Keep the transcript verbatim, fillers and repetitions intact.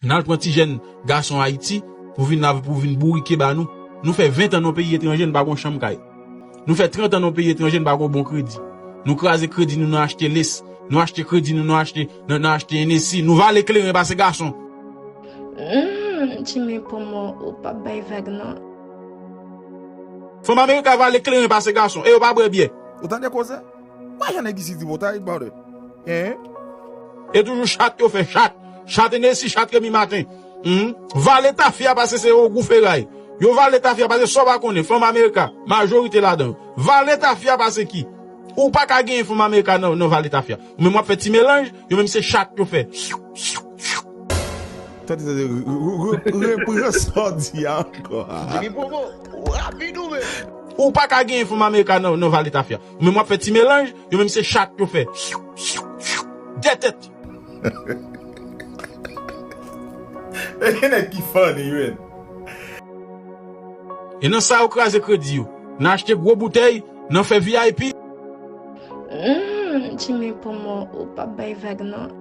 N al pran ti jèn gason Ayiti pou vin la, pou vin bourike ba nou. Nou fè ven tan nan peyi etranje, n pa gon chanm kay. Nou fè trant an nan peyi etranje, n pa gon bon kredi. Nou kraze kredi nou nan achte lace. Nou achte kredi nou nan achte, nan, nan achte Hennessy. Nou vale kleren pase gason. Hmm, Jimmy, pou mwen, ou p ap bay vag non. Fanm Amerika vale kleren pase gason. E yo pa bwè byè. Ou tande koze? Why y'all niggas is tributary, brother? Hein? E toujou chat yo fè, chat. Chat Hennessy, chat Remy Martin. Hmm? Vale tafya pase se ogou feray. Yo vale tafya pase sa w pa konnen. Fanm Amerika, majorite ladan yo. Vale tafya pase ki? Ou pa ka genyen fanm Amerika nan, nan vale tafya. Ou menm w ap fè ti melanj, yo menm se chat yo fè. Tande, tande, re- re- re- repran sa w di a ankò. Jimmy Popo, ou rapid ou men. Ou pa ka genyen fanm Amerika nan, nan vale tafya. Ou menm w ap fè ti melanj, yo menm se chat yo fè. Dètèt. E gen nèg ki funny, man. E nan sa yo kraze kredi yo. Nan achte gwo boutèy, nan fè V I P. Hmm, Jimmy, pou mwen, ou p ap bay vag non.